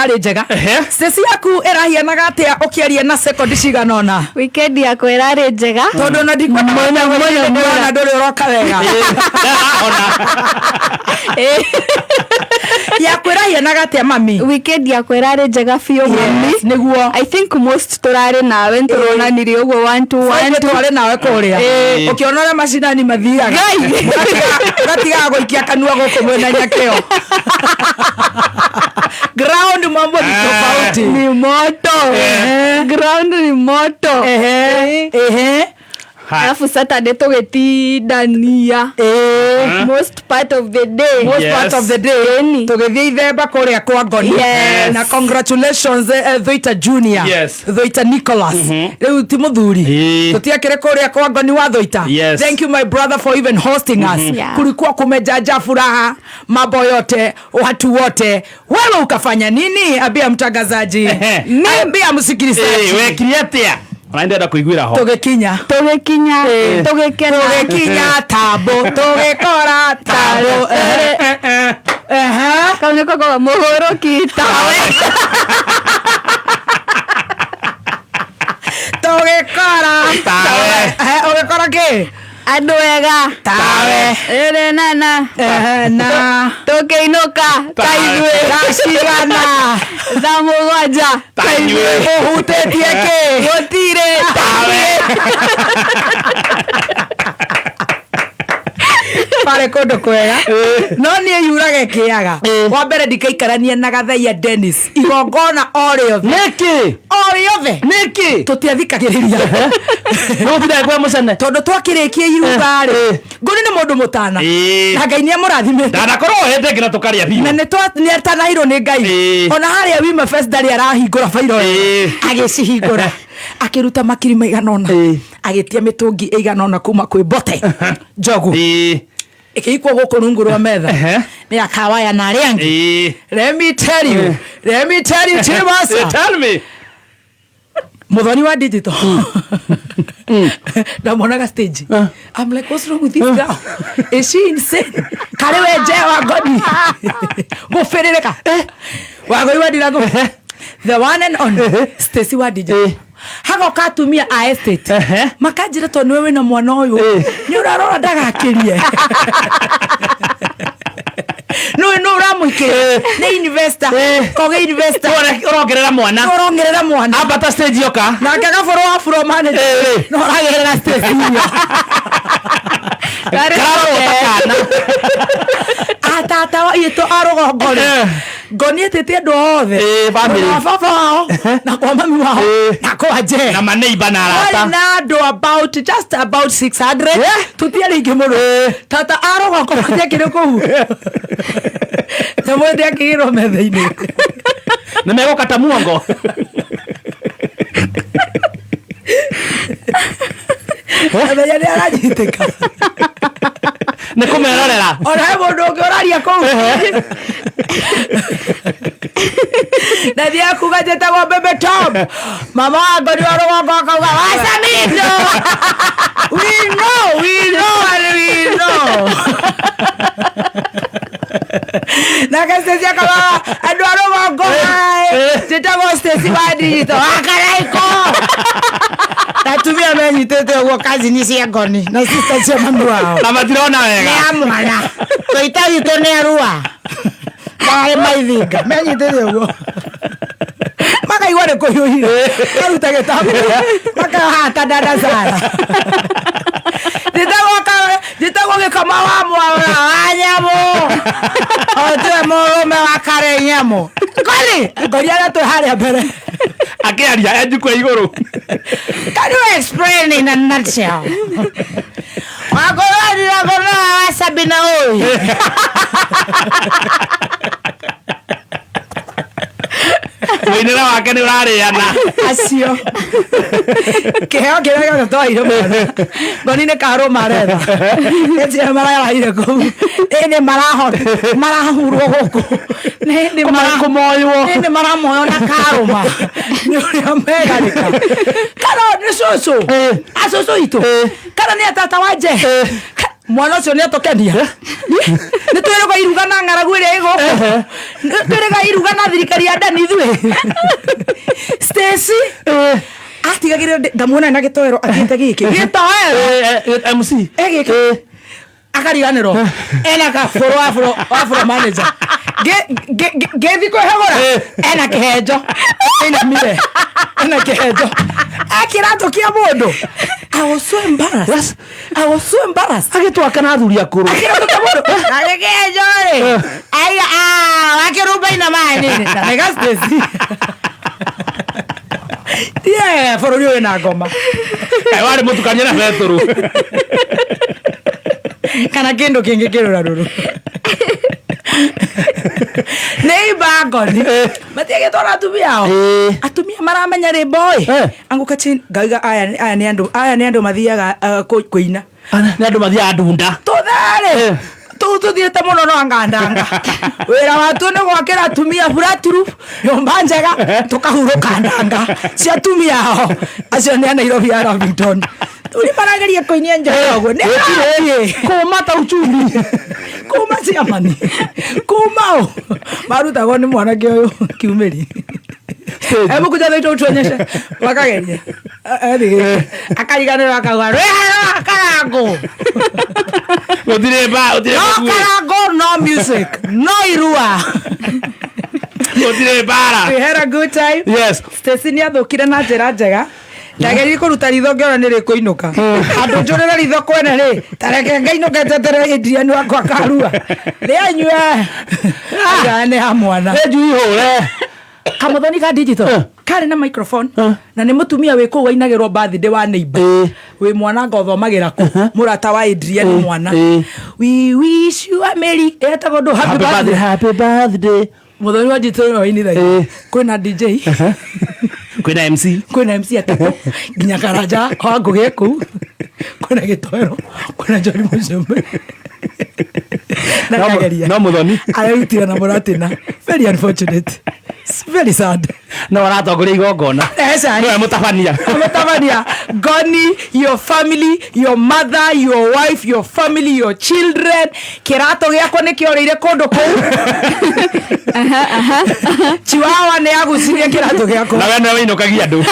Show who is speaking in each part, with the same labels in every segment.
Speaker 1: Arĩ njega. Ceci yaku ĩrahianaga atĩa ũkĩaria na sekondi cigana ũna?
Speaker 2: Weekend yakwa ĩrarĩ njega.
Speaker 1: Tondũ ona ndikwenda
Speaker 2: Mũno, mũno, mũno.
Speaker 1: ndĩrona ndũrĩ ũroka wega. Yaku ĩrahianaga atĩa, mami?
Speaker 2: Weekend yakwa ĩrarĩ njega biũ, mami.
Speaker 1: Yes, nĩguo.
Speaker 2: I think most tũrarĩ nawe, nĩtũronanirie ũguo one two one
Speaker 1: Friday
Speaker 2: two.
Speaker 1: Twarĩ nawe kũrĩa ũkĩona ũrĩa macinani mathiaga.
Speaker 2: Ngai.
Speaker 1: Ũgatigaga gũikia kanua gũkũ mwena nyakĩo ground, mambo ni tofauti.
Speaker 2: Ni moto. Ground ni moto.
Speaker 1: Ehe ehe.
Speaker 2: Alafu Saturday tũgĩtindania most part of the day.
Speaker 1: Most part of the day.
Speaker 2: Ĩni.
Speaker 1: Tũgĩthiĩ ithemba kũrĩa kwa Ngoni. Na congratulations, Thoita Junior. Thoita Nicholas rĩu ti mũthuri. Tũtiakĩrĩ kũrĩa kwa Ngoni wa Thoita. Thank you, my brother, for even hosting us. Kulikuwa kumejaja furaha, mambo yote, watu wote. Wewe ukafanya nini? Ambia mtangazaji. Ambia msikilizaji.
Speaker 3: Wekire atia? Ona ndĩrenda kũiguĩra ho.
Speaker 1: Tũgĩkinya.
Speaker 2: Tũgĩkinya, tũgĩkena.
Speaker 1: Tũgĩkinya tambo, tũgĩkora tambo. Ehe. Ehe.
Speaker 2: Kau nĩko kauga mũgũrũki tawe.
Speaker 1: Tũgĩkora
Speaker 3: Tawe.
Speaker 1: Ehe, ũgĩkora kĩ?
Speaker 2: Andũ ega.
Speaker 1: Tawe.
Speaker 2: Ĩrĩ nana.
Speaker 1: Ehe, na
Speaker 2: Tũkĩinũka ta ithuĩ.
Speaker 1: Thaa cigana?
Speaker 2: Thaa 7.
Speaker 3: Ta inyuĩ.
Speaker 1: Ũhutĩtie kĩ?
Speaker 2: Gũtirĩ.
Speaker 3: Tawe.
Speaker 1: Parĩ kũndũ kwega, no niĩ yuraga ĩkĩaga wa mbere ndikaikarania na Gathaia Dennis igongona o rĩothe.
Speaker 3: Nĩkĩ?
Speaker 1: O rĩothe.
Speaker 3: Nĩkĩ?
Speaker 1: Tũtiathikagĩrĩria.
Speaker 3: Nĩgũtinda kwa mũcene.
Speaker 1: Tondũ twakĩrĩkia iruga rĩ, Ngũni nĩ mũndũ mũtana na Ngai nĩ amũrathimĩte.
Speaker 3: Ndanakorwo ohete nginya tũkarĩa biũ.
Speaker 1: Na nĩ atanahirwo nĩ Ngai. Ona harĩa Wima Fest ndarĩ arahingũra bairo
Speaker 3: Ĩĩ.
Speaker 1: agĩcihingũra, akĩruta makiri maigana ũna, agĩtia mĩtũngi ĩigana ũna kuma kwĩ Mbote Njogu, ĩkĩikwo gũkũ rungu rwa metha nĩ akawaya na arĩa angĩ. Let me tell you, let me tell you, Chimasa.
Speaker 3: Tell me.
Speaker 1: Muthoni wa digital ndamuonaga stage, I'm like, "What's wrong with this girl? Is she insane?" Kari we nje wa ngoni gũbĩrĩrĩka wagoi wa ndirango, the one and only Stacy wa digital, hagoka atumia a estate makanjĩra, tondũ nĩwe wĩna mwana ũyũ, nĩ ũrarora ndagakĩrie, nũĩ nũ ũramũikĩra nĩ investor, koge investor.
Speaker 3: Ũrongerera mwana.
Speaker 1: Ũrongerera mwana.
Speaker 3: Ambata stage yoka.
Speaker 1: Nake gabũrũ wa floor manager no ũragerera stage iria.
Speaker 3: Kararorwo ta kana.
Speaker 1: Atata itũ a rũgongo rĩ, ngoni ĩtĩte andũ othe.
Speaker 3: Family.
Speaker 1: Kwa baba wao na kwa mami wao na kwa nje.
Speaker 3: Na maneiba na
Speaker 1: Kwarĩ
Speaker 3: arata.
Speaker 1: na andũ about just about 600, tũtiarĩ aingĩ mũno. Tata a rũgongo matiakĩrĩ kũu, nyamũ ĩyo ndĩakĩgĩrwo metha-inĩ.
Speaker 3: Nĩ megũkata muongo.
Speaker 1: Amenya nĩ aranyitĩka.
Speaker 3: Nĩ kũmerorera.
Speaker 1: Ona he mũndũ ũngĩ ũraria kũu na thiaga kuga njĩtagwo Bebe Tom, mama wa ngoni wa rũgongo akauga wacamindo, we know, we know and we know. Nake Stacy akauga, andũ a rũgongo haĩ, njĩtagwo Stacy wa digital wakaraiko, na atumia menyitĩte ũguo, kazini cia ngoni na sister cia mami wao.
Speaker 3: Na matirona wega.
Speaker 1: Nĩ a mwana tũita witũ nĩ arua marĩ maithinga menyitĩte ũguo, makaigua nĩ kũhiũhire, karuta gĩtambo makahata dada Sara, njĩtagwo gĩkoma wa mwaura wa nyamũ, o tiwe mũrũme wa kare nyamũ ngoni ngori arĩa twĩ harĩa mbere.
Speaker 3: Akĩaria e njukwa igũrũ.
Speaker 1: Can you explain in a nutshell? Wakorwo ndirakorwo wa Sabina ũyũ.
Speaker 3: Mũinĩre wake nĩ ũrarĩana.
Speaker 1: Acio kĩheo kĩrĩa gĩothe twaheire mwana ngoni nĩ karũma aretha ĩcio mararaire kũu ĩnĩ marahurwo gũkũ nĩ
Speaker 3: Kũmoywo.
Speaker 1: nĩ maramoywo na karũma nĩ ũrĩa megarĩka, kana nĩ cũcũ acũcũ itũ, kana nĩ atata wa nje. Mwana ũcio nĩ atũkenia. Nĩ twĩrĩga iruga na ng'aragu ĩrĩa ĩ gũkũ. Nĩ twĩrĩga iruga na thirikari ya ndani ithuĩ. Stacy atigagĩrĩra ndamuona na gĩtoero athiĩte gĩkĩ gĩtoero.
Speaker 3: MC.
Speaker 1: Egĩka akariganĩrwo ena kabũrũ wa floor manager. Ngĩthi kwĩhagũra ena kĩhenjo ĩinamire ena kĩhenjo akĩratũ kĩa mũndũ. I was so embarrassed. I was so embarrassed.
Speaker 3: Agĩtwaka na athuri akũrũ.
Speaker 1: Akĩratũ kĩa mũndũ agĩkĩhenjo rĩ aiga wakĩrumba ina maĩ nini na nĩga Stacy. Yeah, bũrũri ũyũ na ngoma.
Speaker 3: Warĩ mũtukanie na betũrũ.
Speaker 1: Kana kĩndũ kĩngĩ kĩrũra rũrũ nĩ ibangoni matiagĩtwara atumia ao. Atumia maramenya rĩmbo ĩ anguka chini ngauga aya aya nĩ andũ aya nĩ andũ mathiaga kũina.
Speaker 3: Nĩ andũ mathiaga ndunda.
Speaker 1: Tũtherĩ tũu tũthiĩte mũno no ngandanga wĩra watuo nĩ gwakĩra atumia buraturu nyũmba njega tũkahurũka ndanga cia atumia ao acio nĩ a Nairobi ya Lavington ũrĩ marageria kũinia njega ũguo nĩ
Speaker 3: Gũtirĩ kũma ta uchumi.
Speaker 1: Kuma ciamani kuma ũ marutagwo nĩ mwanake ũyũ kiumĩri. Hebu kuja thaitu utuonyeshe wakageria akariganĩrwo akauga rwĩha karango.
Speaker 3: Gũtirĩ ba gũtirĩ.
Speaker 1: No karango, no music, no irua.
Speaker 3: Gũtirĩ bara.
Speaker 1: We had a good time. Stacy nĩ athũkire na njĩra njega. Ndageririe kũruta ritho ngĩona nĩ rĩkũinũka andũ njũrĩre ritho kwene rĩ tareke ngainũka njeterere Adrian wakwa karua rĩanyue aya nĩ ya mwana.
Speaker 3: Nĩ njui hũre.
Speaker 1: Kamuthoni ka digital karĩ na microphone na nĩ mũtumia wĩ kũu wainagĩrwo birthday wa neighbor wĩ mwana ngothomagĩra kũ mũrata wa Adrian mwana. We wish you a merry etagwo ndũ happy birthday.
Speaker 3: Happy birthday.
Speaker 1: Muthoni wa digital nĩwe wainithagia. Kwĩna DJ.
Speaker 3: Kwĩna MC.
Speaker 1: Kwĩna MC atatũ nginya Karanja wa Ngũgĩ kũu kwĩna gĩtoero kwĩna John Mũcũme na nĩageria.
Speaker 3: No Muthoni.
Speaker 1: Arerutire na mũratina. Very unfortunate. It's very sad.
Speaker 3: No aratongoria igongona.
Speaker 1: Eca.
Speaker 3: Nĩwe mũtabania.
Speaker 1: Mũtabania. Goni, your family, your mother, your wife, your family, your children. Kĩratũ gĩakwa nĩ kĩorĩire kũndũ kũu. Chihuahua nĩ yagucirie kĩratũ gĩakwa.
Speaker 3: Na we nĩwe wĩinũkagia andũ.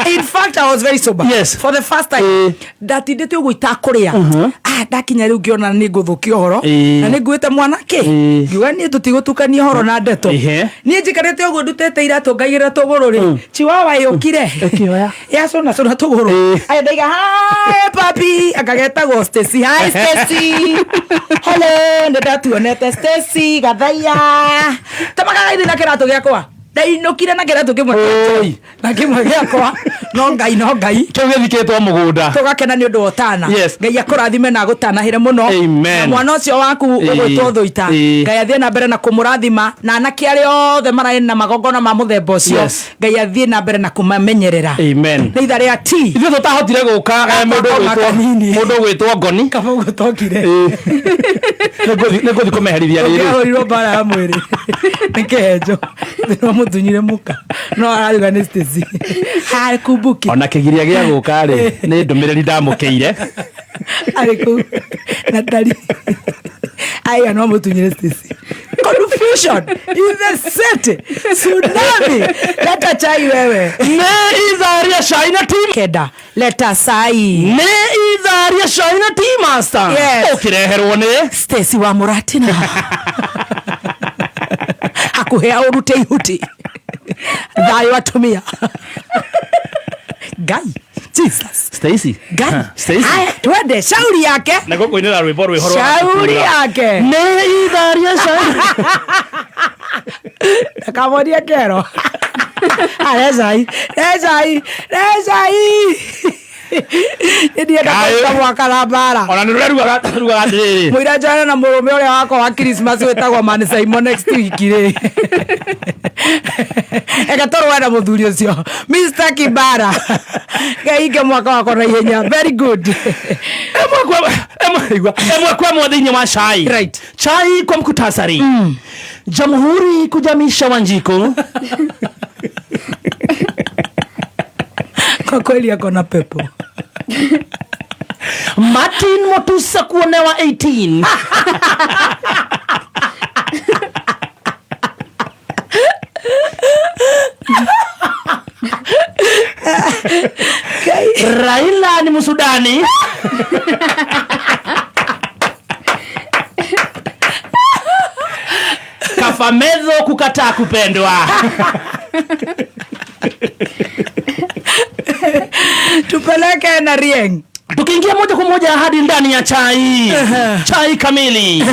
Speaker 1: In fact, I was very sober.
Speaker 3: Yes.
Speaker 1: For the first time. Ndatindĩte ũguo itakũrĩa. Ndakinya rĩu ngĩona nĩ ngũthũkia ũhoro. Na nĩ nguĩte mwanake. Ngiuga niĩ tũtigũtukania ũhoro na ndeto. Niĩ njikarĩte ũguo ndutĩte iratũ ngaigĩrĩra tũgũrũ rĩ. Chihuahua yũkire.
Speaker 3: Ĩkĩoya.
Speaker 1: Yacũna cũna tũgũrũ. Aya ndaiga hi papi akagetagwo Stacy. Hi Stacy. Hello, nĩ ndatuonete Stacy gathaiya. Tamakaga na kĩratũ gĩakwa. Ndainũkire na kĩratũ kĩmwe na kĩmwe gĩakwa. No Ngai, no Ngai.
Speaker 3: Kĩu gĩthikĩtwo mũgũnda.
Speaker 1: Tũgakena nĩ ũndũ wa ũtana. Ngai akũrathime na agũtanahĩre mũno.
Speaker 3: Amen.
Speaker 1: Na mwana ũcio waku ũgwĩtwo Thũita. Ngai athiĩ na mbere na kũmũrathima na anake arĩa othe mararĩ na magongona ma mũthemba ũcio. Ngai athiĩ na mbere na kũmamenyerera.
Speaker 3: Amen.
Speaker 1: Nĩ itha rĩa T.
Speaker 3: Ithuĩ tũtahotire gũka mũndũ ũgwĩtwo Ngoni.
Speaker 1: Kaba ũguo tokire.
Speaker 3: Nĩ ngũthiĩ kũmeherithia rĩrĩ.
Speaker 1: Ũngĩahũrirwo mbara ya mwĩrĩ. Nĩ kĩhenjo. Thĩna mũtunyire mũka. No arauga nĩ Stacy. Hakumbuki.
Speaker 3: Ona kĩgiria gĩa gũka rĩ nĩ ndũmĩrĩri ndamũkĩire.
Speaker 1: Arĩ kũu na ndari. Aya no mũtunyire Stacy. Confusion in the city. Tsunami. Leta chai wewe.
Speaker 3: Nĩ ithaa rĩa chai na tea.
Speaker 1: Kenda. Leta chai.
Speaker 3: Nĩ ithaa rĩa chai na tea master.
Speaker 1: Yes.
Speaker 3: Ũkĩreherwo nĩ
Speaker 1: Stacy wa Mũratina. Hakuhĩ aũrute ihuti. Thayũ atumia. Ngai. Jesus.
Speaker 3: Stacy.
Speaker 1: Ngai.
Speaker 3: Stacy.
Speaker 1: Aya, twende shauri yake.
Speaker 3: Na gũkũinĩra rwĩmbo rwĩho rwa
Speaker 1: Shauri yake.
Speaker 3: Nĩ ithaa rĩa chai.
Speaker 1: Ndakamonie kero. Arezai. Rezai. Rezai. Nĩ ndienda kũruta mwaka na mbara.
Speaker 3: Ona nĩ rũrerugaga rugaga atĩrĩrĩ.
Speaker 1: Mũira njane na mũrũme ũrĩa wakwa wa Christmas wĩtagwo Man Simon next week rĩ. Eka tũrũe na mũthuri ũcio. Mr. Kibara. Ngai mwaka wakwa na ihenya. Very good.
Speaker 3: Ĩmwe kwa ĩmwe thĩinĩ wa chai.
Speaker 1: Right.
Speaker 3: Chai kwa mkutasari. Jamhuri kujamisha Wanjiku.
Speaker 1: Kwa kweli ako na pepo.
Speaker 3: Martin Mutusa kuonewa 18. Raila ni Msudani. Kafamedho kukataa kupendwa.
Speaker 1: Tupeleke na Rieng.
Speaker 3: Tukiingia moja kwa moja hadi ndani ya chai. Chai kamili.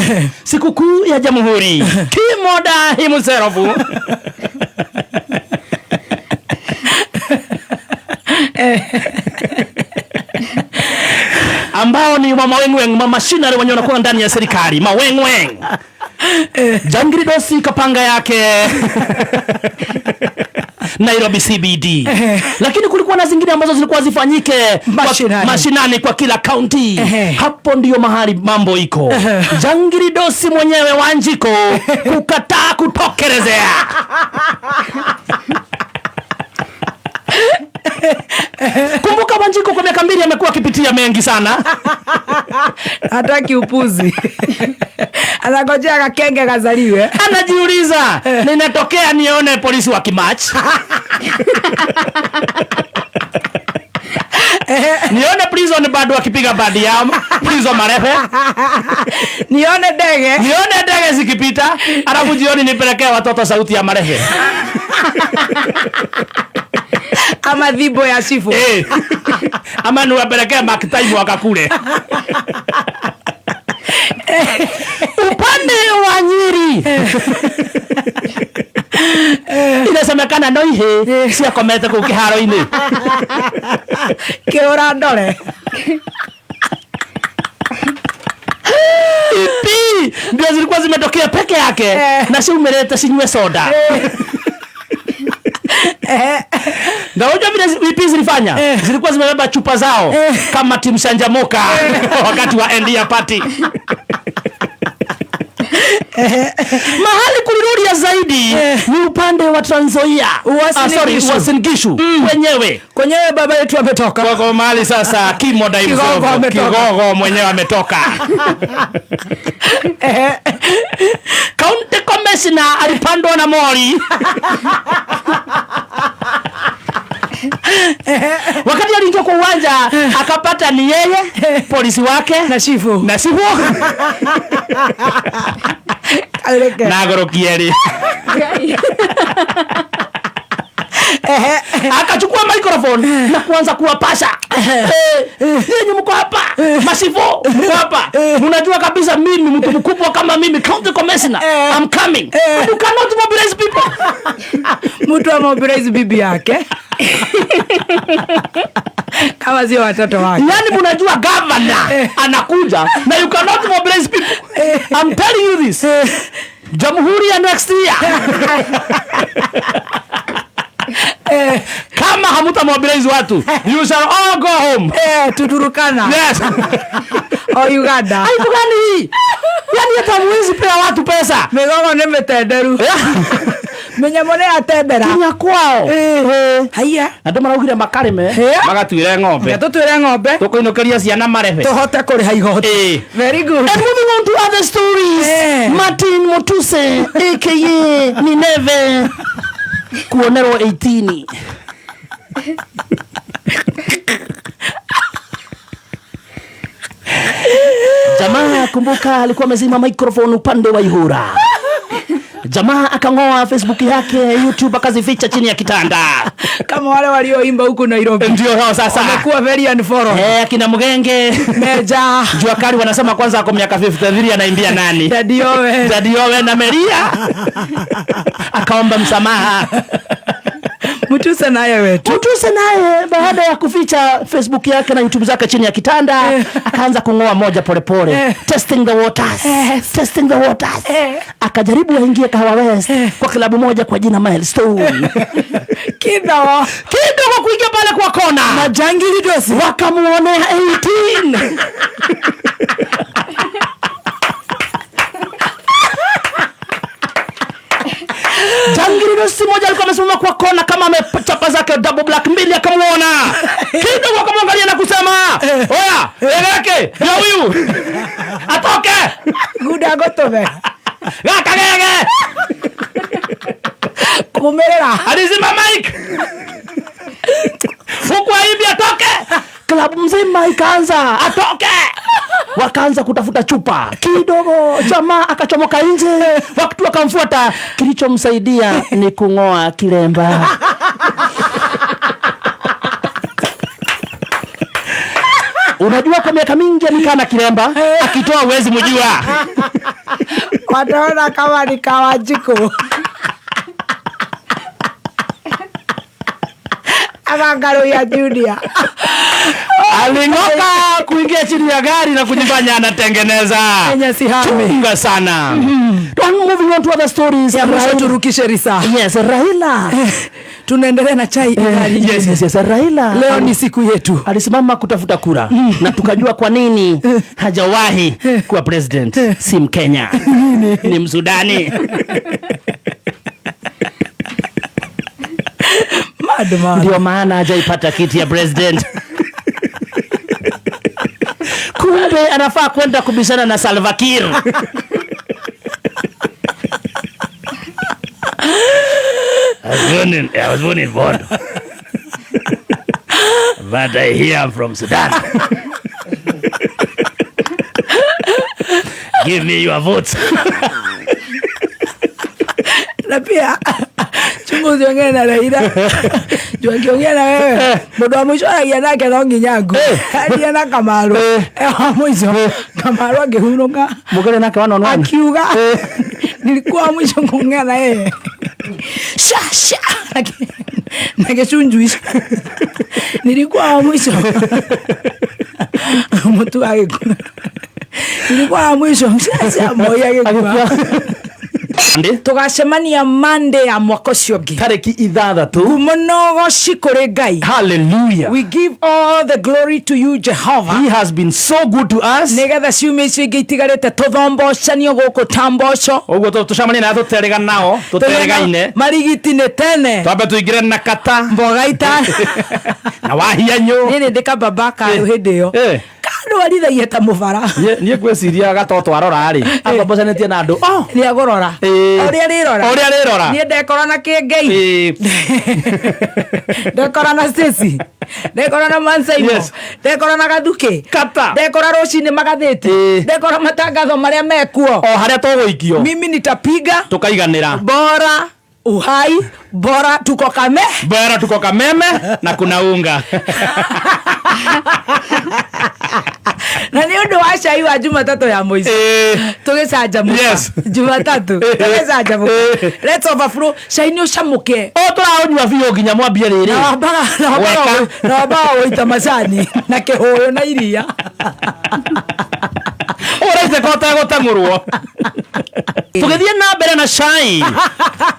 Speaker 3: Sikukuu ya Jamhuri. Kimoda himself. Ambao ni mama wengweng, mama shinari wenye wanakuwa ndani ya serikali, mawengweng. Jangiri Dosi kapanga yake Nairobi CBD. Lakini kulikuwa na zingine ambazo zilikuwa zifanyike mashinani kwa kila county. Hapo ndiyo mahali mambo iko. Jangiri Dosi mwenyewe Wanjiko kukataa kutokelezea. Kumbuka Wanjiko kwa miaka 2 amekuwa akipitia mengi sana.
Speaker 1: Hataki upuzi. Anangojea kakenge kazaliwe.
Speaker 3: Anajiuliza, ninatokea nione polisi wa kimach. Nione prison bado wakipiga badi yao, prison marefe.
Speaker 1: Nione ndege.
Speaker 3: Nione ndege zikipita, alafu jioni nipelekee watoto sauti ya marefe.
Speaker 1: Ama dhibo ya shifu.
Speaker 3: Ama niwapelekee mark time wakakule. Upande wa Nyeri inasemekana no ihe ciakomete kuu kiharo-ini.
Speaker 1: Kiura ndore.
Speaker 3: Ipi ndio zilikuwa zimetokea peke yake na ciumĩrĩte cinyue soda. Na unajua vile VP zilifanya? Zilikuwa zimebeba chupa zao kama timu Sanjamoka wakati wa end ya party. Mahali kulirudia zaidi ni upande wa Trans Nzoia. Uasin Gishu wenyewe.
Speaker 1: Kwenyewe baba yetu ametoka.
Speaker 3: Kwa mahali sasa Kimoda Kigogo mwenyewe ametoka. County Commissioner alipandwa na mori. Wakati aliingia kwa uwanja akapata ni yeye, polisi wake
Speaker 1: na chifu.
Speaker 3: Na chifu. Na gorokieri. Akachukua microphone na kuanza kuwapasha. Nyinyi mko hapa, masifu mko hapa. Mnajua kabisa mimi mtu mkubwa kama mimi county commissioner, I'm coming. But you cannot mobilize people.
Speaker 1: Mtu amobilize bibi yake. Kama sio watoto wake.
Speaker 3: Yaani mnajua governor anakuja na you cannot mobilize people. I'm telling you this. Jamhuri ya next year. Kama hamuta mobilize watu, you shall all go home.
Speaker 1: Tuturukana.
Speaker 3: Yes.
Speaker 1: O Uganda.
Speaker 3: Aibu gani hii? Yaani hata hamwezi pea watu pesa.
Speaker 1: Migogo ni mitenderu. Minyamo ni atendera.
Speaker 3: Kinya kwao.
Speaker 1: Haiya.
Speaker 3: Andu maraugire makarime, magatuire ng'ombe.
Speaker 1: Tutuire ng'ombe.
Speaker 3: Tukuinukiria ciana marebe.
Speaker 1: Tuhote kuriha igoti. Very good.
Speaker 3: And moving on to other stories. Martin Mutuse aka Nineve kuonerwo 18. Jamaa kumbuka alikuwa amezima microphone upande wa Ihura. Jamaa akangoa Facebook yake, YouTube akazificha chini ya kitanda.
Speaker 1: Kama wale walioimba huku Nairobi.
Speaker 3: Ndio hao sasa.
Speaker 1: Wamekuwa very unfollow.
Speaker 3: Akina Mugenge,
Speaker 1: Meja.
Speaker 3: Jua Kali wanasema kwanza ako miaka 53 anaimbia nani?
Speaker 1: Daddy Owen.
Speaker 3: Daddy Owen na Meria. Akaomba msamaha.
Speaker 1: Mutuse naye wetu.
Speaker 3: Mutuse naye baada ya kuficha Facebook yake na YouTube zake chini ya kitanda, akaanza kungoa moja polepole. Testing the waters. Testing the waters. Akajaribu aingie Kahawa West kwa klabu moja kwa jina Milestone.
Speaker 1: Kidogo.
Speaker 3: Kidogo kuingia pale kwa kona.
Speaker 1: Na jangili dosi.
Speaker 3: Wakamuonea 18. Jangili dosi moja alikuwa amesimama kwa kona kama amechapa zake double black mbili, akamuona. Kidogo akamwangalia na kusema, "Oya, eleke." Hey, ndio huyu atoke
Speaker 1: Gunda gotove.
Speaker 3: Gakagege.
Speaker 1: Kumerera.
Speaker 3: Alizima mic. Huku hivi atoke. Klabu mzima ikaanza atoke. Wakaanza kutafuta chupa kidogo, jamaa akachomoka nje, watu wakamfuata. Kilichomsaidia ni kung'oa kilemba. Unajua, kwa miaka mingi amekaa na kilemba, akitoa uwezi mjua.
Speaker 1: Wataona kama ni Kawajiko. Ama Ngaruiya Junior.
Speaker 3: Aling'oka kuingia chini ya gari na kujifanya anatengeneza.
Speaker 1: Kenya sihame.
Speaker 3: Chunga sana. And moving on to other stories.
Speaker 1: Ya mwisho turukishe risa.
Speaker 3: Yes, Raila.
Speaker 1: Tunaendelea na chai.
Speaker 3: Yes. Raila.
Speaker 1: Leo ni siku yetu.
Speaker 3: Alisimama kutafuta kura na tukajua kwa nini hajawahi kuwa president. Si Mkenya. Ni Msudani.
Speaker 1: Madman.
Speaker 3: Ndio maana hajaipata kiti ya president. Kumbe anafaa kwenda kubishana na Salva Kiir. I was born in Bondo. But I hear I'm from Sudan. Give me your votes.
Speaker 1: Na pia chungu usiongee na Raila. Juu akiongea na wewe, mũndũ wa mũico aragia nake no nginya ngu. Aria na Kamaru. Wa mũico Kamaru akĩhurũka.
Speaker 3: Mũkĩrĩ nake one on one.
Speaker 1: Akiuga nilikuwa wa mwisho kuongea na yeye. Sha sha na gĩcunju icio. Nilikuwa wa mwisho. Mtu agĩkua. Nilikuwa wa mwisho. Sha sha Moi agĩkua. Tugacemania Monday ya mwaka ũcio ũngĩ.
Speaker 3: Tarĩki 6.
Speaker 1: Ngumo kũrĩ Ngai.
Speaker 3: Hallelujah.
Speaker 1: We give all the glory to you, Jehovah.
Speaker 3: He has been so good to us.
Speaker 1: Nĩgetha ciumia icio ingĩ itigarĩte tũthombocanio gũkũ ta mboco.
Speaker 3: Ũguo tũcemanie na tũterĩga nao, tũterĩgaine.
Speaker 1: Marigiti nĩ tene.
Speaker 3: Twambe tũingĩre na kata.
Speaker 1: Mboga itano.
Speaker 3: Na wahianyũ.
Speaker 1: Niĩ nĩ ndĩ kababa karũ hĩndĩ ĩyo. Kanwarithagia ta mũbara.
Speaker 3: Niĩ ngwĩciria gatoto arora rĩ, akombocanĩtie na andũ. Oh!
Speaker 1: Nĩ agũrora. Ũrĩa rĩrora.
Speaker 3: Ũrĩa rĩrora.
Speaker 1: Niĩ ndekora na Kĩengei. Ndekora na Stacy. Ndekora na Mansaimo. Ndekora na Gathukĩ.
Speaker 3: Kata.
Speaker 1: Ndekora rũcinĩ magathĩti. Ndekora matangatho marĩa mekuo.
Speaker 3: O harĩa tũgũikio.
Speaker 1: Mimi nitapiga.
Speaker 3: Tukaiganĩra.
Speaker 1: Bora uhai, bora tuko kame.
Speaker 3: Bora tuko kameme na kuna unga.
Speaker 1: Na nĩ ũndũ wa cai wa Jumatatũ ya mũico. Tũgĩcanjamũka. Jumatatũ. Tũgĩcanjamũka. Let's overflow. Cai nĩ ũcamũke.
Speaker 3: O tũraũnyua biũ nginya mwambie rĩrĩ.
Speaker 1: Na wambaga gũita macani na kĩhũyũ na iria.
Speaker 3: Ũraite ko ũtegũteng'ũrwo. Tũgĩthiĩ na mbere na cai.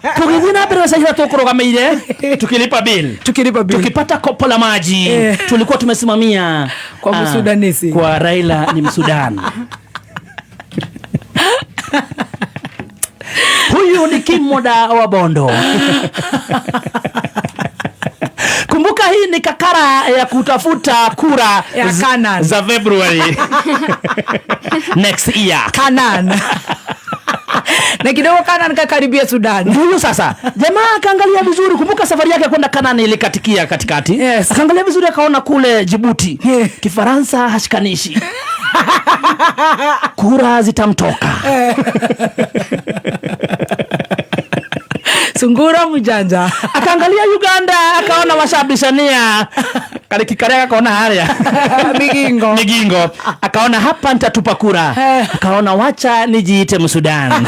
Speaker 3: Tũgĩthiĩ na mbere na cai tũkũrũgamĩire. Tukilipa bill.
Speaker 1: Tukilipa bill.
Speaker 3: Tukipata kopo la maji. Tulikuwa tumesimamia
Speaker 1: kwa Msudanisi.
Speaker 3: Kwa Raila ni Msudan. Huyu ni Kimoda wa Bondo. Kumbuka hii ni kakara ya kutafuta kura
Speaker 1: ya Canaan
Speaker 3: za February next year.
Speaker 1: Canaan. Na kidogo Canaan kakaribia Sudan.
Speaker 3: Huyu sasa jamaa akaangalia vizuri. Kumbuka safari yake kwenda Canaan ilikatikia katikati.
Speaker 1: Yes.
Speaker 3: Akaangalia vizuri akaona kule Djibouti. Kifaransa hashikanishi. Kura zitamtoka.
Speaker 1: Sungura mjanja.
Speaker 3: Akaangalia Uganda akaona washabishania. Kalikikaria akaona haria.
Speaker 1: Migingo.
Speaker 3: Migingo. Akaona hapa nitatupa kura. Akaona wacha nijiite Msudan.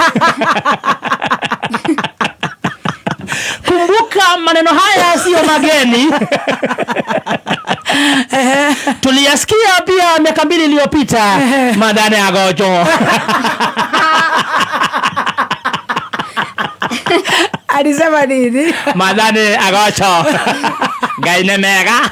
Speaker 3: Kumbuka maneno haya sio mageni. Tuliyasikia pia miaka 2 iliyopita. Madane agocho.
Speaker 1: Alisema nini?
Speaker 3: Madane agocho. Ngai nĩ mega.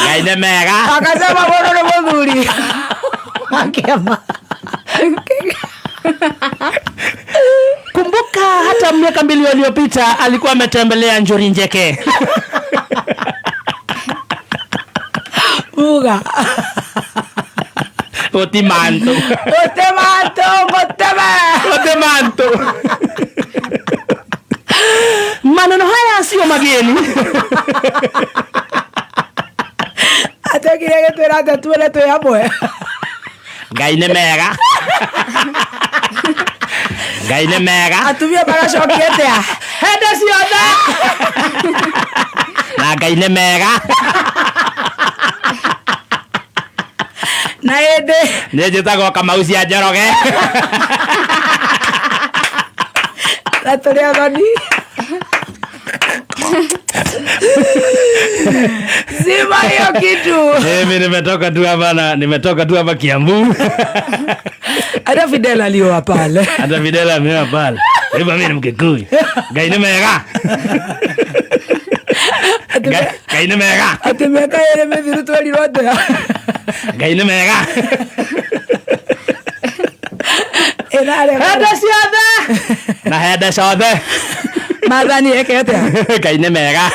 Speaker 3: Ngai nĩ mega.
Speaker 1: Akasema mũndũ nĩ mũthuri. Akĩama.
Speaker 3: Kumbuka hata Hata miaka 2 iliyopita alikuwa ametembelea Njuri Njeke.
Speaker 1: Uga.
Speaker 3: Otimanto.
Speaker 1: Otimanto, ngoteme.
Speaker 3: Otimanto. Maneno haya sio mageni.
Speaker 1: Atekire gĩtwĩra atĩa tuone twĩ hamwe.
Speaker 3: Ngai nĩ mega. Ngai nĩ mega.
Speaker 1: Atumia magacokia atĩa?
Speaker 3: Hĩndĩ ciothe. Na Ngai nĩ mega.
Speaker 1: Na hĩndĩ
Speaker 3: nĩ njĩtagwo Kamau cia Njoroge.
Speaker 1: Na tũrĩ athoni. Zima hiyo kitu.
Speaker 3: Mimi nimetoka tu hapa na nimetoka tu hapa Kiambu.
Speaker 1: Hata Fidel alioa pale.
Speaker 3: Hata Fidel ameoa pale. Hivyo mimi ni Mkikuyu. Ngai nĩ mega. Ngai nĩ mega.
Speaker 1: Ati miaka ĩrĩ mĩthiru twerirwo atĩa?
Speaker 3: Ngai nĩ mega.
Speaker 1: Ĩrarĩ
Speaker 3: hĩndĩ ciothe. Na hĩndĩ ciothe.
Speaker 1: Maathani eke atĩa?
Speaker 3: Ngai nĩ mega.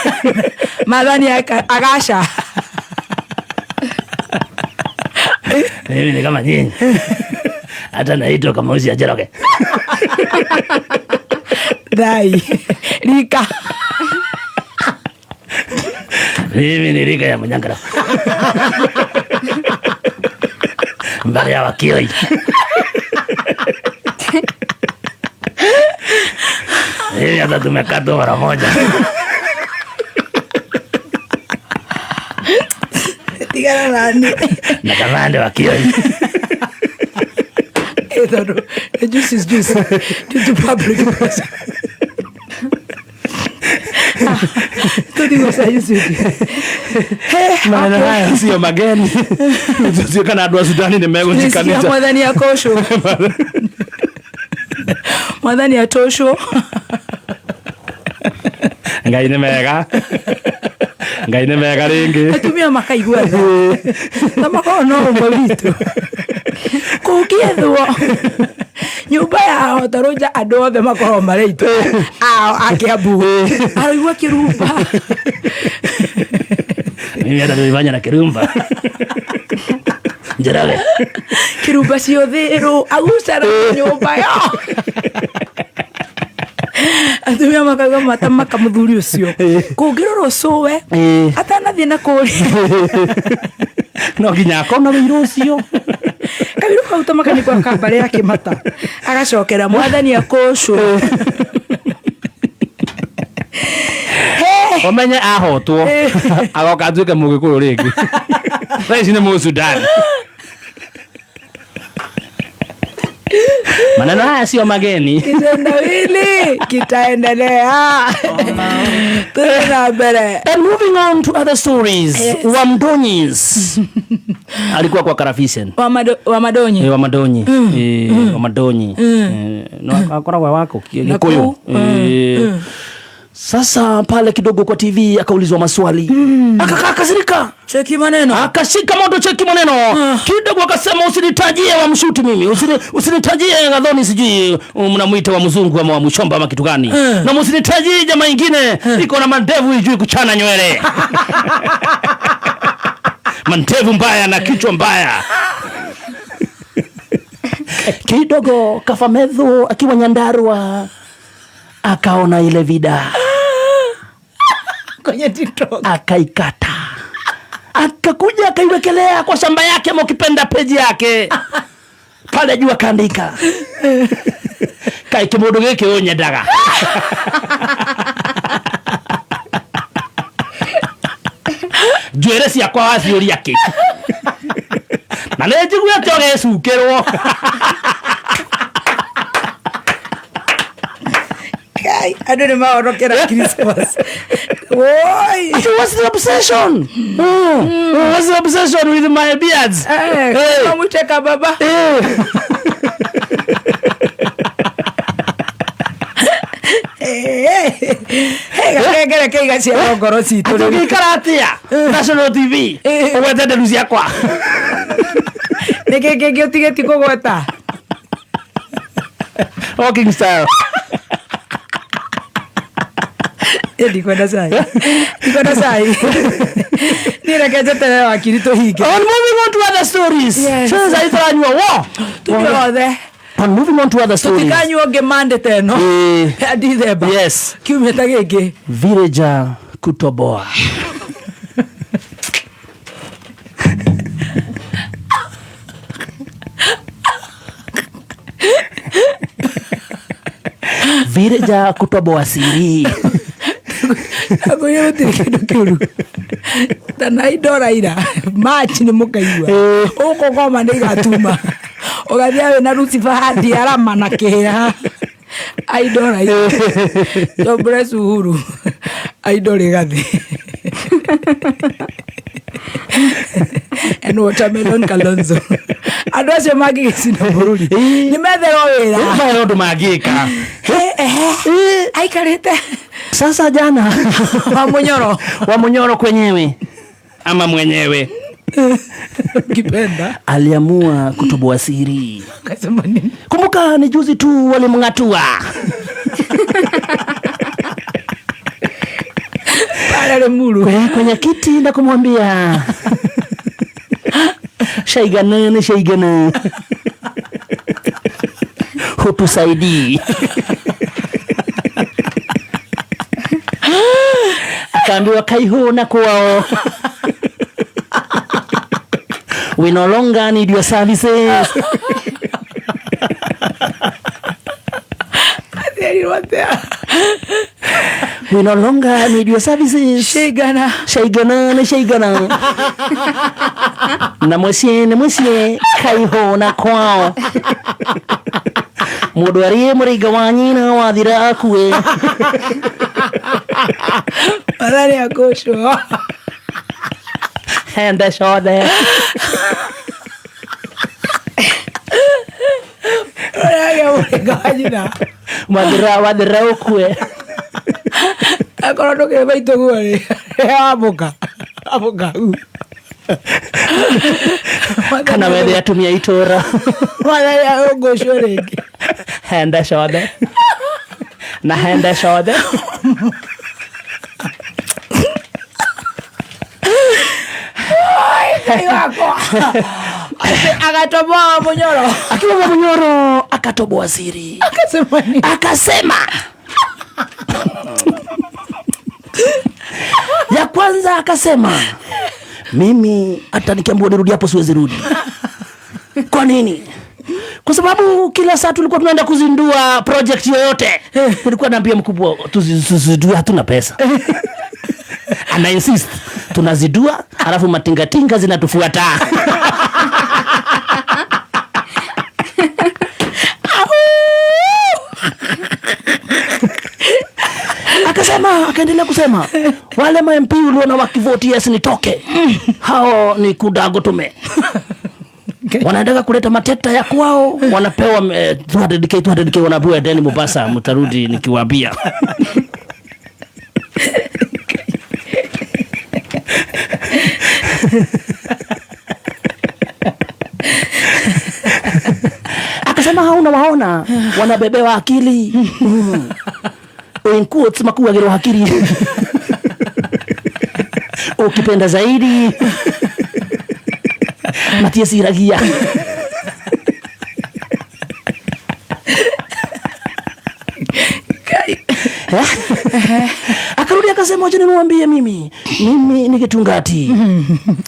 Speaker 1: Maathani agaca.
Speaker 3: Mimi ni kama nyinyi. Hata naitwa Kamau cia Njoroge.
Speaker 1: Dai. Rika.
Speaker 3: Mimi ni rika ya Munyankara. Mbele ya wakili. Mimi hata tumekatwa mara moja.
Speaker 1: Tigana nani.
Speaker 3: Na kamande wakili.
Speaker 1: Tondu juice is juice. Due to public pressure.
Speaker 3: Maneno haya sio mageni. Sio kana andũ a Sudani nĩ megũthikanĩte.
Speaker 1: Mwathani akocwo. Mwathani atoshwo.
Speaker 3: Ngai nĩ mega. Ngai nĩ mega rĩngĩ.
Speaker 1: Atumia makaigua tha. Na makorwo no ũmwe witũ. Kũngĩethwo nyũmba yao tarũnja andũ othe makorwo marĩ aitũ ao a Kiambu. Aroigua kĩrumba.
Speaker 3: Mimi hata nilifanya na kirumba. Njoroge.
Speaker 1: Kirumba ciothe agucara nyũmba yao. Atumia makauga matamaka mũthuri ũcio. Kũngĩrorwo cũwe atanathiĩ na kũrĩa.
Speaker 3: No nginya akona wĩira ũcio.
Speaker 1: Kawiru kau tamaka nĩ kwa kambarĩ ya Kĩmata. Agacokera mwathani akocwo.
Speaker 3: Ũmenye ahotwo agoka atuĩke Mũgĩkũyũ rĩngĩ. Thaa ici nĩ Mũsudani. Maneno haya sio mageni.
Speaker 1: Kitendawili kitaendelea. Tuna mbere.
Speaker 3: And moving on to other stories.
Speaker 1: Yes.
Speaker 3: Wamdonyis alikuwa kwa Karafisen.
Speaker 1: Wamadonyi.
Speaker 3: Wamadonyi. Wamadonyi. No akoragwo wako Gikuyu. Sasa pale kidogo kwa TV akaulizwa maswali. Akakasirika.
Speaker 1: Cheki maneno.
Speaker 3: Akashika moto cheki maneno. Kidogo akasema usinitajie wa mshuti mimi. Usinitajie Gathoni sijui mnamuita wa mzungu ama wa mshomba ama kitu gani. Na msinitajie jamaa nyingine iko na mandevu ijui kuchana nywele. Mandevu mbaya na kichwa mbaya. Kidogo Kafamedho akiwa Nyandarua akaona ile vida
Speaker 1: kwenye TikTok,
Speaker 3: akaikata, akakuja akaiwekelea kwa shamba yake ama ukipenda peji yake pale juu, akaandika kai kimundu giki unyendaga. Njuĩrĩ ciakwa waciũria kĩ? Na nĩ njiguĩte ũgĩcukĩrwo.
Speaker 1: Kai, andũ nĩ mahonokera Christmas. Woi.
Speaker 3: What's the obsession? What's the obsession with my beards?
Speaker 1: Hey. Mwiteka baba. Hey, gakengere keiga cia ngoro citũ.
Speaker 3: Tũngĩikara atĩa? National TV. Ũgwete nderu ciakwa.
Speaker 1: Nĩkĩ kĩngĩ ũtigĩti kũgweta?
Speaker 3: Walking style.
Speaker 1: Ndikwenda cai, ndikwenda cai. Niĩ reke njeterere wakiri tũhinge.
Speaker 3: On moving on to other stories.
Speaker 1: Yes.
Speaker 3: Sasa hizo turanyua wo.
Speaker 1: Tunyue othe.
Speaker 3: On moving on to other stories.
Speaker 1: Tũtikanyua ũngĩ mandĩte ĩno ya Dithemba.
Speaker 3: Yes.
Speaker 1: Kiumia ta gĩkĩ.
Speaker 3: Villager kutoboa. Villager kutoboa siri.
Speaker 1: Akwĩra gũtirĩ kĩndũ kĩũru ta na indora ira March nĩ mũkaigua ũkũ ngoma nĩ igatuma ũgathiĩ wĩna Lucifer handi arama na kĩhĩa aindora ira. God bless Uhuru aindo rĩgathi and watermelon Kalonzo. Andũ acio mangĩgĩcina bũrũri nĩ metherwo wĩra.
Speaker 3: Maũndũ ũndũ mangĩka.
Speaker 1: Aikarĩte
Speaker 3: Sasa jana
Speaker 1: wa Munyoro.
Speaker 3: Wa Munyoro kwenyewe ama mwenyewe
Speaker 1: kipenda
Speaker 3: aliamua kutoboa siri.
Speaker 1: Akasema nini?
Speaker 3: Kumbuka ni juzi tu walimng'atua
Speaker 1: pale Limuru
Speaker 3: kwenye kiti na kumwambia shaigana shaigana hutusaidii. Akaambiwa kaihuna kwao. We no longer need your services. We no longer need your services.
Speaker 1: Shaigana.
Speaker 3: Shaigana shaigana. Na mwesie na mwesie kaihona kwao. Mundu arie mũrĩiga wa nyina wathira akue.
Speaker 1: Mathare akũcwo.
Speaker 3: Hende ciothe.
Speaker 1: Ũrĩa mũrĩiga wa nyina.
Speaker 3: Wathira wathira ũkue.
Speaker 1: Akorwo ndũkĩrĩ maitũ guo rĩ, amũka. Amũka.
Speaker 3: Kana wethe atumia itũra.
Speaker 1: Mathare agũcwo rĩngĩ.
Speaker 3: Hende ciothe. Na hende ciothe.
Speaker 1: Ngai wakwa. Akatoboa wa Munyoro.
Speaker 3: Akiwa wa Munyoro akatoboa siri.
Speaker 1: Akasema nini?
Speaker 3: Akasema ya kwanza akasema mimi hata nikiambiwa nirudi hapo siwezi rudi. Kwa nini? Kwa sababu kila saa tulikuwa tunaenda kuzindua project yoyote. Nilikuwa naambia mkubwa tuzindue, hatuna pesa. Ana insist tunazidua alafu matingatinga zinatufuata. Akasema, akaendelea kusema wale ma MP uliona wakivote yes nitoke, hao ni kudago tume. Wanaendelea kuleta mateta ya kwao, wanapewa 200k 200k, wanapewa deni Mombasa, mtarudi nikiwaambia. Akasema hauna waona wanabebewa akili. In quotes makuagirwo hakiri. Ukipenda zaidi matieciragia. Akarudi akasema wacha niwaambie mimi ni kitungati.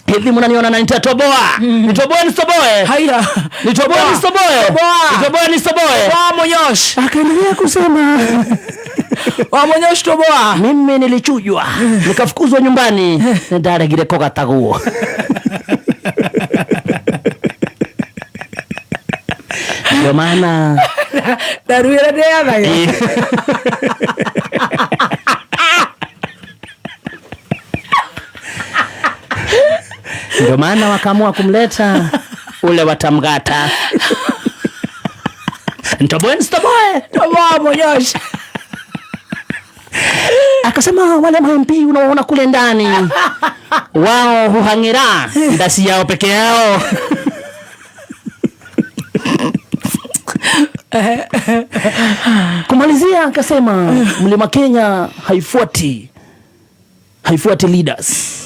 Speaker 3: Hivi mnaniona na nitatoboa. Nitoboe nisitoboe?
Speaker 1: Haya.
Speaker 3: Nitoboe nisitoboe? Nitoboe nisitoboe?
Speaker 1: Toboa Monyosh.
Speaker 3: Akaendelea kusema
Speaker 1: wa Monyosh toboa.
Speaker 3: Mimi nilichujwa nikafukuzwa nyumbani ndaregire kogataguo. Ndio maana
Speaker 1: ndaruire ndeathaga.
Speaker 3: Ndio maana wakaamua kumleta ule watamgata. Nitoboe nisitoboe?
Speaker 1: Toboa Monyosh.
Speaker 3: Akasema wale ma MP unaoona kule ndani wao huhangira ndasi yao peke yao. Kumalizia akasema Mlima Kenya haifuati leaders.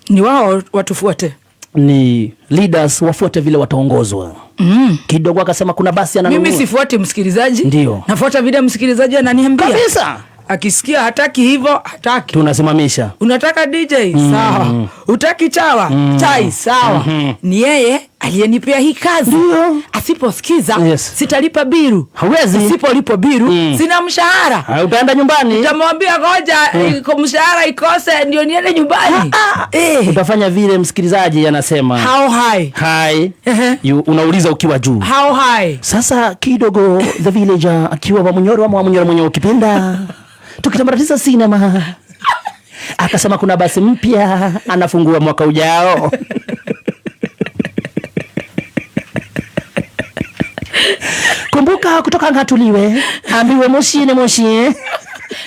Speaker 1: Ni wao watufuate.
Speaker 3: Ni leaders wafuate vile wataongozwa. Kidogo akasema kuna basi ananunua.
Speaker 1: Mimi sifuati msikilizaji.
Speaker 3: Ndio.
Speaker 1: Nafuata vile msikilizaji ananiambia.
Speaker 3: Kabisa.
Speaker 1: Akisikia hataki hivyo, hataki.
Speaker 3: Tunasimamisha.
Speaker 1: Unataka DJ? Sawa. Utaki chawa? Chai, sawa. Ni yeye aliyenipea hii kazi. Asiposikiza, sitalipa biru.
Speaker 3: Hawezi.
Speaker 1: Nisipolipa biru, sina mshahara.
Speaker 3: Utaenda nyumbani.
Speaker 1: Nitamwambia ngoja mshahara ikose ndio niende nyumbani.
Speaker 3: Utafanya vile msikilizaji anasema.
Speaker 1: How high?
Speaker 3: High. Unauliza ukiwa juu.
Speaker 1: How high?
Speaker 3: Sasa kidogo the villager akiwa wa Munyoro ama wa Munyoro mwenye ukipenda. Tukitambatisa sinema. Akasema kuna basi mpya anafungua mwaka ujao. Kumbuka kutoka ngatuliwe, ambiwe moshi ni moshi.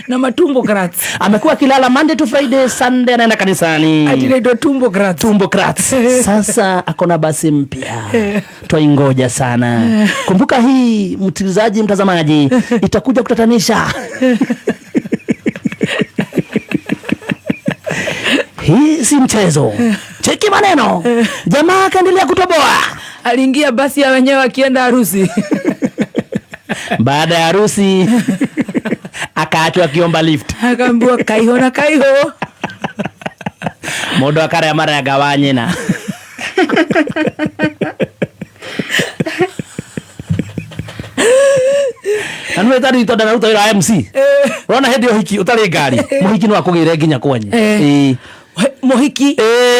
Speaker 1: Na matumbo crats.
Speaker 3: Amekuwa akilala Monday to Friday, Sunday anaenda kanisani.
Speaker 1: Ati inaitwa tumbo crats.
Speaker 3: Tumbo crats. Sasa akona basi mpya. Twaingoja sana. Kumbuka hii msikilizaji, mtazamaji, itakuja kutatanisha. Hii si mchezo. Cheki maneno. Jamaa akaendelea kutoboa.
Speaker 1: Aliingia basi ya wenyewe akienda harusi.
Speaker 3: Baada ya harusi akaachwa akiomba lift.
Speaker 1: Akaambiwa kaiho na kaiho.
Speaker 3: Mundu akarĩa marenga wa nyina. Na nĩ tari tonda naruta wĩra wa MC. Ũrona hĩndĩ ya ũhiki ũtarĩ ngari, mũhiki no akũgĩre nginya kwanyu.
Speaker 1: Mũhiki.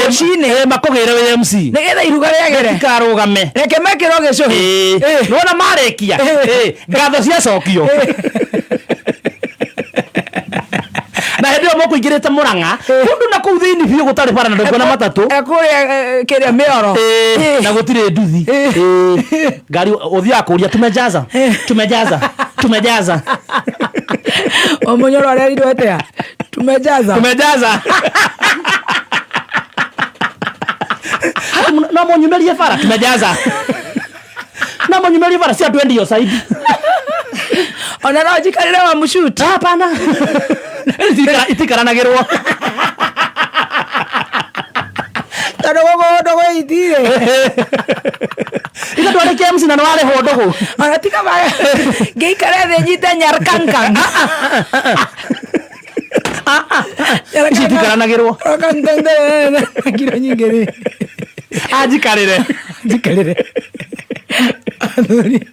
Speaker 1: Rũcinĩ.
Speaker 3: Makũgĩre wĩ MC.
Speaker 1: Nĩgetha iruga rĩagĩre.
Speaker 3: Ikarũgame.
Speaker 1: Reke mekĩrwo gĩcũhĩ.
Speaker 3: Nĩwona marĩkia. Ngatho ciacokio. Na hĩndĩ ĩyo mũkũingĩrĩte Mũrang'a, kũndũ na kũu thĩinĩ biũ gũtarĩ bara na ndũkuona matatũ.
Speaker 1: Kũrĩa kĩrĩa mĩoro.
Speaker 3: Na gũtirĩ nduthi. Ngari ũthiaga kũria tumejaza. Tumejaza. Tumejaza.
Speaker 1: O Mũnyoro arerirwo atĩa? Tumejaza.
Speaker 3: Tumejaza. No mũnyumĩrie bara, tumejaza. No mũnyumĩrie bara, si andũ endio saidi.
Speaker 1: Ona no njikarĩre wa mũcuti.
Speaker 3: Hapana. Itikaranagĩrwo.
Speaker 1: Tondũ gũkũ ndũgũ ithire.
Speaker 3: Ita twarĩkia MC na nĩwarĩhwo ndũgũ.
Speaker 1: Ona tiga ngĩikare thĩ nyite nyarkankang.
Speaker 3: Ici itikaranagĩrwo.
Speaker 1: Nyarkankang kiro nyingĩ rĩ.
Speaker 3: Anjikarĩre.
Speaker 1: Anjikarĩre. Athuri.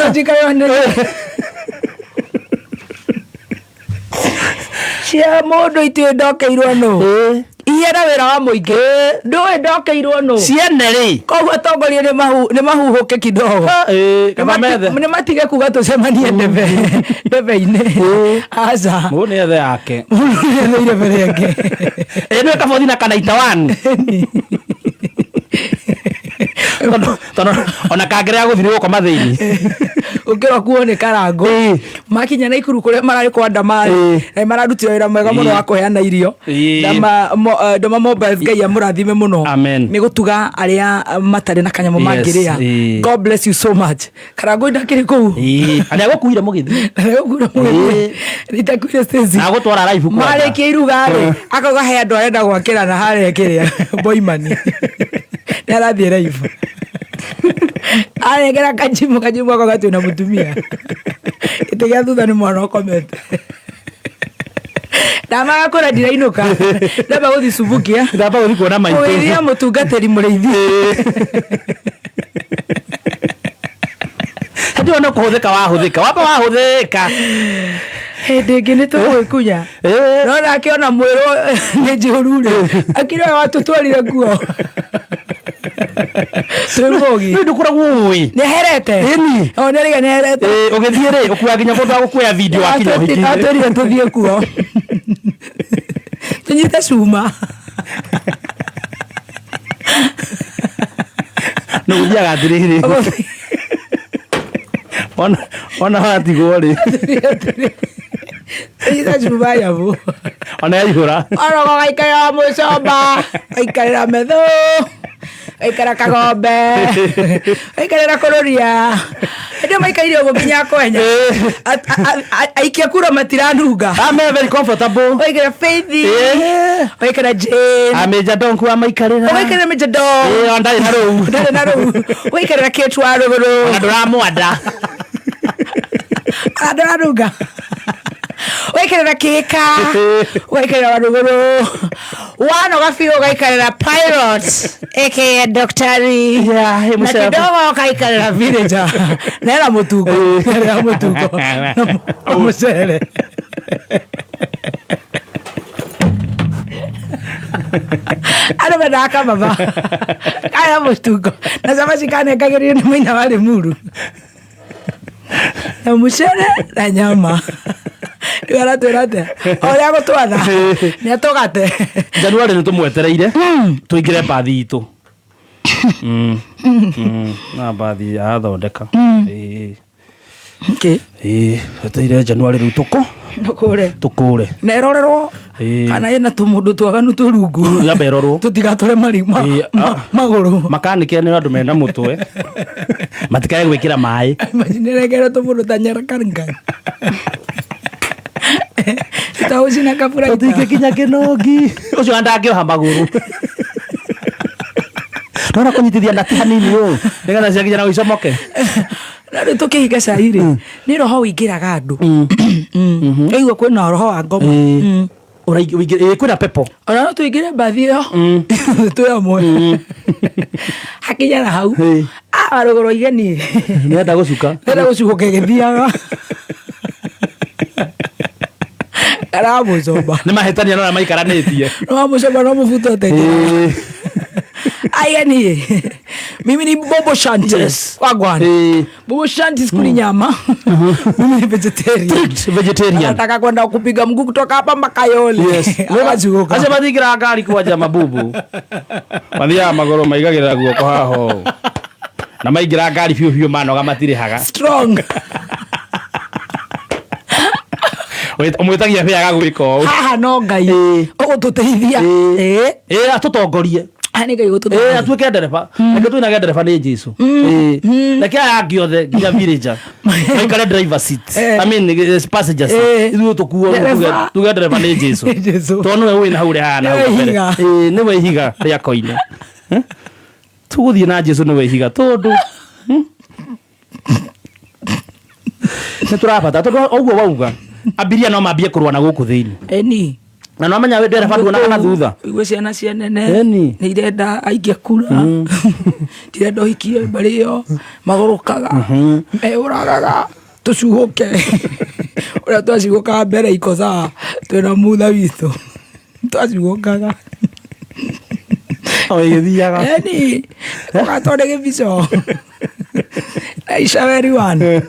Speaker 1: Anjikarĩre nĩ. Cia mũndũ itiũĩ ndokeirwo nũ. Ihera wĩra wa mũingĩ. Ndũĩ ndokeirwo nũ.
Speaker 3: Ciene rĩ.
Speaker 1: Koguo atongoria nĩ mahuhũke kidogo.
Speaker 3: Kaba methe.
Speaker 1: Nĩ matige kuga tũcemanie ndebe-inĩ. Aca.
Speaker 3: Mũndũ nĩ ethe yake.
Speaker 1: Mũndũ nĩ ethe irebe rĩake.
Speaker 3: Nĩwe kabothi na kanaita one. Tondũ ona kangĩrĩa gũthiĩ nĩ gũkoma thĩinĩ.
Speaker 1: Ũkĩrwo kuo nĩ Karangũ. Makinya Naikuru kũrĩa mararĩ kwa Ndama rĩ, na mararutire wĩra mwega mũno wa kũheana irio. Ndama Mobiles, Ngai amũrathime mũno.
Speaker 3: Amen.
Speaker 1: Nĩ gũtuga arĩa matarĩ na kanyamũ mangĩrĩa. God bless you so much. Karangũ ndakĩrĩ kũu.
Speaker 3: Na nĩagũkuire mũgĩthi.
Speaker 1: Na nĩagũkuire mũgĩthi. Nĩtakuire Stacy.
Speaker 3: Na agũtwara live kwanja.
Speaker 1: Marĩkia iruga rĩ, akauga he andũ arenda gwakĩra na harĩa kĩrĩa, Boimani. Nĩ arathiĩ live. Aregera kajimu, kajimu ako gatu na mutumia. Gĩtĩ gĩa thutha nĩ mwana ũkomete. Ndamaga kũra ndirainũka. Ndamba gũthiĩ Subukia.
Speaker 3: Ndamba gũthiĩ kuona maitũ.
Speaker 1: Kũgeithia mũtungatĩri mũrĩithi.
Speaker 3: Hĩndĩ ĩyo no kũhũthĩka wahũthĩka. Wamba wahũthĩka.
Speaker 1: Hĩndĩ ĩngĩ nĩ tũgwĩkunya. No nake ona mwĩrwo nĩ njũru rĩ. Akĩrĩ we watũtwarire kuo. Twĩ mũgi.
Speaker 3: Nĩ ndũkoragwo ũĩ.
Speaker 1: Nĩ herete.
Speaker 3: Ĩni.
Speaker 1: O, nĩ arĩga nĩ herete.
Speaker 3: Ũgĩthiĩ rĩ, ũkuaga nginya mũndũ wa gũkuoya video wakinya ũhiki-inĩ.
Speaker 1: Atwĩrire tũthiĩ kuo. Tũnyite cuma.
Speaker 3: Nĩ ũthiaga atĩrĩrĩ. Ona watigwo rĩ.
Speaker 1: Tũnyite cuma nyamũ.
Speaker 3: Ona yaihũra.
Speaker 1: Orogo gaikarĩra mũcomba, gaikarĩra metho. Waikara Kagombe, waikarĩra Kũrũria. Hĩndĩ ĩyo maikaire ũguo nginya kwenya. Aikia kura matiranunga.
Speaker 3: I'm very comfortable.
Speaker 1: Waikara Faith, waikara Jane,
Speaker 3: Amĩnja donku amaikarĩra.
Speaker 1: Ũgaikarĩra Major Dong.
Speaker 3: Ĩĩ, ndarĩ na rũu.
Speaker 1: Ndarĩ na rũu. Waikarĩra Kate wa Rũgũrũ.
Speaker 3: Ona ndũramwanda.
Speaker 1: Ndũranunga. Waikarĩra Kĩka, waikarĩra Warũgũrũ. Wanoga biũ ũgaikarĩra Pilot aka Daktari.
Speaker 3: Yeah,
Speaker 1: Na
Speaker 3: mũcere.
Speaker 1: kidogo ũgaikarĩra Villager. Na ena mũtungo. Ena mũtungo. Na mũcere. Andũ mendaga kababa kaya mũtungo na cabaci kanengagĩrĩrio nĩ mũina wa Limuru na mũcere na nyama. Rĩu aratwĩra atĩa? O ũrĩa agũtwatha nĩ atũgate.
Speaker 3: Januari nĩ tũmwetereire tũingĩre mbathi itũ. Na mbathi arathondeka. Ĩĩ.
Speaker 1: Okay.
Speaker 3: Ĩĩ, twetereire Januari rĩu tũkũ
Speaker 1: Tũkũre.
Speaker 3: Tũkũre.
Speaker 1: Na ĩrorerwo
Speaker 3: Ĩĩ.
Speaker 1: kana ĩna tũmũndũ twaganu twĩ rungu.
Speaker 3: Yamba ĩrorwo.
Speaker 1: Tũtigatũre marima
Speaker 3: Ĩĩ,
Speaker 1: magũrũ.
Speaker 3: Makanĩke nĩ andũ mena mũtwe matikae gwĩkĩra maĩ.
Speaker 1: Macinerekere tũmũndũ ta nyarakaringa taucina kabura.
Speaker 3: Tũtingĩkinya kĩnongi ũcio ona ndangĩoha magũrũ nona kũnyitithia nati hanini ũũ nĩgetha ciakinya na icomoke.
Speaker 1: Na rĩu tũkĩhinga cai rĩ, nĩ roho ũingĩraga andũ. Ũigua kwĩna roho wa ngoma.
Speaker 3: Ĩĩ, kwĩna pepo.
Speaker 1: Ona no tũingĩre mbathi ĩyo twĩ amwe hakinya na hau. Warũgũrũ igeni.
Speaker 3: Nĩenda gũcuka.
Speaker 1: Nĩenda gũcuka ĩgĩthiaga aramũcomba.
Speaker 3: Nĩ mahĩtania no arĩa maikaranĩtie.
Speaker 1: No amũcomba no mũbuto ateng'era. Aigeni, mimi ni Bobo Shanti. Wagwan. Bobo Shanti sikuli nyama, mimi ni vegetarian.
Speaker 3: Strict vegetarian.
Speaker 1: Nataka kwenda kupiga mguu kutoka hapa mpaka Yole. Akazuka.
Speaker 3: Acio matingĩraga ngari kwanja mabubu mathiaga magũrũ maigagĩrĩra guoko haha ũũ na maingĩra ngari biũ biũ manoga matirĩhaga.
Speaker 1: Strong.
Speaker 3: Ũmwĩtagia bĩa agagwĩka ũũ.
Speaker 1: Haha no Ngai ũgũtũteithia. Ĩĩ.
Speaker 3: Ĩĩ, atũtongorie.
Speaker 1: Haha nĩ Ngai
Speaker 3: Ĩĩ,
Speaker 1: ũgũtũteithia.
Speaker 3: atuĩke ndereba. Reke twinage ndereba nĩ Jesu. Ĩĩ, reke aya angĩ othe nginya villager maikare driver seat. I mean, passenger seat. Ithuĩ tũkuo.
Speaker 1: Ndereba.
Speaker 3: Tuge ndereba nĩ Jesu.
Speaker 1: Nĩ Jesu.
Speaker 3: Tondũ nĩwe wĩna hau ũrĩa hana hau
Speaker 1: Nĩwe
Speaker 3: kabere.
Speaker 1: ihiga.
Speaker 3: Ĩĩ, nĩwe ihiga rĩa koine. Eh? Tũgũthiĩ na Jesu nĩwe ihiga tondũ nĩ tũrabata tondũ ũguo wauga abiria no mambie kũrũa na gũkũ thĩinĩ.
Speaker 1: Eni.
Speaker 3: Na no menya wĩ ndereba nduonaga na thutha.
Speaker 1: Igue ciana cia nene.
Speaker 3: Eni.
Speaker 1: Nĩ irenda aikia kura, ndirenda ũhikie mbarĩ ĩyo magũrũkaga meũragaga tũcuhũke ũrĩa twacuhũkaga mbere iko saa twĩna mutha witũ twacuhũkaga.
Speaker 3: O ĩgĩthiaga.
Speaker 1: Eni ũgatwo nĩ gĩbico na icaweri one.